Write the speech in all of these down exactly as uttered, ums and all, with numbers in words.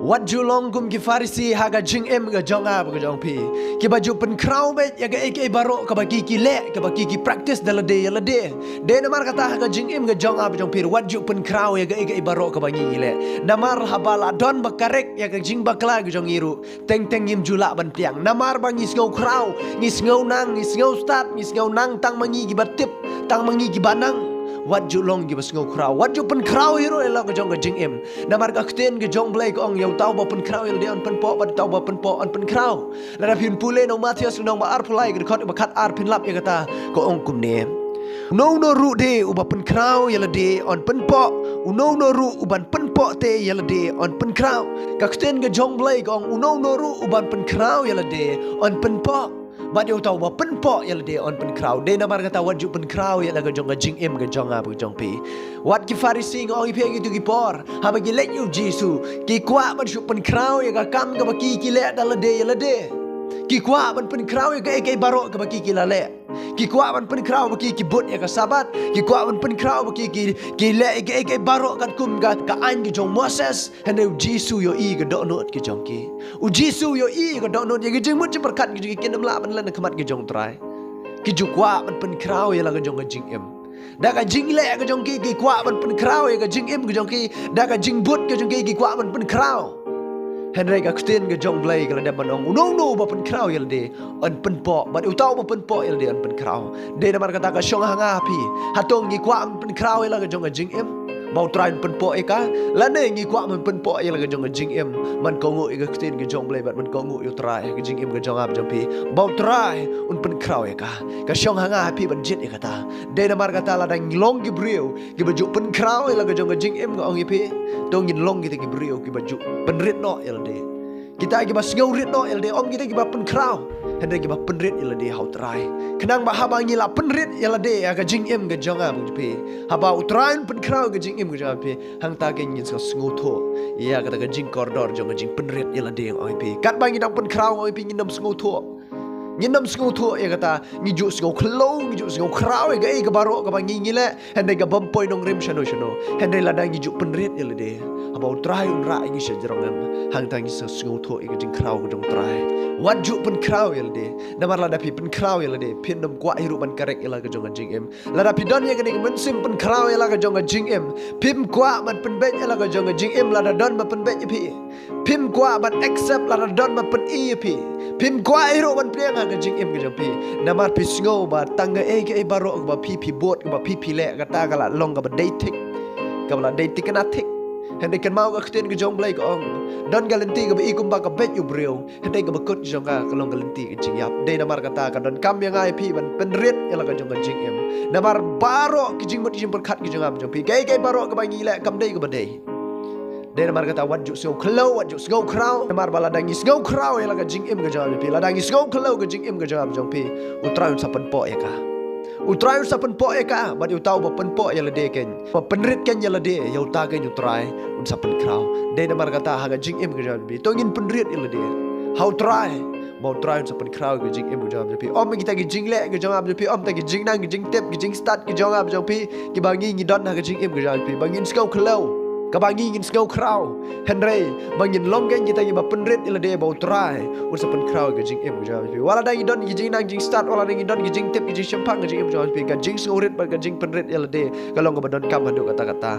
Wat ju long kum ki Pharisi ha ka jingim ka jong nga bad ka jong phi, kiba ju pynkhraw beit ïa kaei kaei baroh kaba ki ki leh, kaba ki ki practice da lade ïa lade. Dei namar kata ha ka jingim ka jong nga bad jong phi, wat ju pynkhraw ïa kaei kaei baroh kaba ngi ngi leh. Namar haba la don ba kharek ïa ka jingbakla ka jong ngi ruh, teng teng ngim ju lah ban pdiang. Namar ba ngi sngewkhraw, ngi sngew nang, ngi sngew stad, ngi sngew nang tang ma ngi kiba tip, tang ma ngi kiba nang. Wat ju long kiba sngewkhraw, wat ju pynkhraw hi ruh ïa la ka jong ka jingim. Namar ka ktien ka jong Blei ka ong, ïa uta uba pynkhraw ïa lade yn pynpoh, bad uta uba pynpoh yn pynkhraw. Lada phin pule na u Mathaios lynnong ba arphew lai, ka dkhot ba khatar, phin lap ïa kata, ka ong kumne: Uno uno ruh de uba pynkhraw ïa lade yn pynpoh, uno uno ruh uban pynpoh te ïa lade yn pynkhraw. Ka ktien ka jong Blei ka ong, uno uno ruh uban pynkhraw ïa lade yn pynpoh, bad ïa uta uba pynpoh ïa lade yn pynkhraw. Dei namar kata wat ju pynkhraw ïa la ka jong ka jingim ka jong nga bad ka jong phi. Wat ki Pharisi, nga ong ïa phi, ha kito ki por haba ki leit ïa u Jisu, ki kwah ban shu pynkhraw ïa ka kam kaba ki ki leh da lade ïa lade. Ki kwah ban pynkhraw ïa kaei kaei baroh kaba ki ki la leh. Ki kwah ban pynkhraw ba ki ki bud ïa ka Sabbath. Ki kwah ban pynkhraw ba ki ki, ki leh ïa kaei kaei baroh katkum ka, ka aiñ ka jong Moses. Hynrei u Jisu u ïohi ïa ka dohnud ka jong ki. U Jisu u ïohi ïa ka dohnud, ïa ka jingmut jingpyrkhat ka jong ki, kin ym lah ban len ha khmat ka jong u Trai. Ki ju kwah ban pynkhraw ïa la ka jong ka jingim. Da ka jingleh ka jong ki, ki kwah ban pynkhraw ïa ka jingim ka jong ki. Da ka jingbud ka jong ki, ki kwah ban pynkhraw. Hynrei ka ktien ka jong Blei ka la dep ban ong, uno uno uba pynkhraw ïa lade yn pynpoh, bad uta uba pynpoh ïa lade yn pynkhraw. Dei namar kata ka shong ha nga ha phi, hato ngi kwah ban pynkhraw ïa la ka jong ka jingim ba u Trai un pynpoh ïa ka, lane ngi kwah ban pynpoh ïa la ka jong ka jingim ban kohnguh ïa ka ktien ka jong Blei bad ban kohnguh ïa u Trai ha ka jingim ka jong nga bad jong phi, ba u Trai un pynkhraw ïa ka? Ka shong ha nga ha phi ban jied ïa kata. Dei namar kata lada ngi long ki briew kiba ju pynkhraw ïa la ka jong ka jingim, nga ong ïa phi, to ngin long kita ki briew kiba ju pynrit noh ïa lade. Kita kiba sngewrit noh ïa lade, ym kita kiba pynkhraw, hynrei kiba pynrit ïa lade ha u Trai. Khnang ba haba ngi la pynrit ïa lade ha ka jingim ka jong nga bad jong phi, haba u Trai un pynkhraw ka jingim ka jong nga bad phi, hangta keiñ ngin sa sngewthuh ïa kata ka jingkordor jong ka jingpynrit ïa lade, nga ong ïa phi. Katba ngi dang pynkhraw, nga ong ïa phi, ngin ym sngewthuh. Ngin ym sngewthuh ïa kata, ngi ju sngewkhlew, ngi ju sngewkhraw ïa kaei ka baroh kaba ngi ngi leh, hynrei ka bym poi nongrim shano shano. Hynrei lada ngi ju pynrit ïa lade, haba u Trai un rah ïa ngi sha jrong em, hangta ngi sa sngewthuh ïa ka jingkhraw ka jong u Trai. Wat ju pynkhraw ïa lade, namar lada phi pynkhraw ïa lade, phin ym kwah hi ruh ban kharek ïa la ka jong ka jingim. Lada phi don ïa kane ka mynsiem pynkhraw ïa la ka jong ka jingim, phim kwah ban pynbeit ïa la ka jong ka jingim lada don ba pynbeit ïa phi. Phim kwah ban accept lada don ba pyni ïa phi. Phim kwah hi ruh ban pdiang ha ka jingim ka jong phi. Namar phi sngew ba tang kaei kaei baroh kaba phi phi bud, kaba phi phi leh, kata ka la long kaba dei thik, kaba la dei thikna thik. Hynrei kynmaw ka ktien ka jong Blei ka ong, don ka lynti kaba i kumba ka beit u briew, hynrei kaba kut jong ka ka long ka lynti ka jingïap. Dei namar kata ka donkam ïa nga ïa phi ban pynrit ïa la ka jong ka jingim. Namar baroh ki jingmut jingpyrkhat ka jong nga bad jong phi, kaei kaei baroh kaba ngi leh kam dei kaba dei. Dei namar kata wat ju sngewkhlew, wat ju sngewkhraw. Namar ba lada ngi sngewkhraw ïa la ka jingim ka jong nga bad jong phi, lada ngi sngewkhlew ka jong ka jingim ka jong nga bad jong phi, u Trai un sa pynpoh ïa ka. U Trai un sa pynpoh ïa ka, bad ïa uta uba pynpoh ïa lade keiñ, ba pynrit keiñ ïa lade, ïa uta keiñ u Trai un sa pynkhraw. Dei namar kata ha ka jingim ka jong nga bad jong phi, to ngin pynrit ïa lade ha u Trai, ba u Trai un sa pynkhraw ïa ka jingim ka jong nga bad jong phi. Ym ïa kita ki jingleh ka jong nga bad jong phi, ym ïa kita ki jingnang, ki jingtip, ki jingstad ki jong nga bad jong phi, kiba ngi ngi don ha ka jingim ka jong nga bad jong phi, ba ngin sngewkhlew, kaba ngi ngin sngewkhraw. Hynrei ba ngin long keiñ kita kiba pynrit ïa lade, ba u Trai un sa pynkhraw ïa ka jingim ka jong nga bad jong phi. Wat lada ngi don ki jingnang jingstad, wat lada ngi don ki jingtip ki jingshemphang ha ka jingim ka jong nga bad jong phi, ka jingsngewrit bad ka jingpynrit ïa lade ka long kaba donkam haduh katta katta.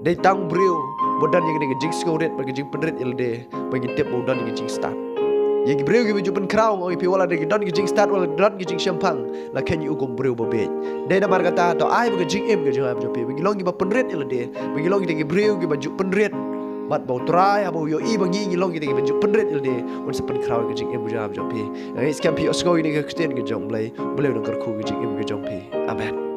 Dei tang u briew ba don ïa kane ka jingsngewrit bad ka jingpynrit ïa lade, ba ngin tip ba u don ïa ka jingstad. Ïa ki briew kiba ju pynkhraw, nga ong ïa phi, wat lada ki don ki jingstad, wat lada ki don ki jingshemphang, la kheiñ ïa u kum u briew ba bieit. Dei namar kata to ai ba ka jingim ka jong nga bad jong phi, ba ngi long kiba pynrit ïa lade, ba ngi long kita ki briew kiba ju pynrit. Bad ba u Trai haba u ïohi ba ngi ngi long kita kiba ju pynrit ïa lade, un sa pynkhraw ïa ka jingim ka jong nga bad jong phi. Nga ngeit skhem phi ïohsngew ïa kane ka ktien ka jong U Blei. U Blei un kyrkhu ïa ka jingim ka jong phi. Amen.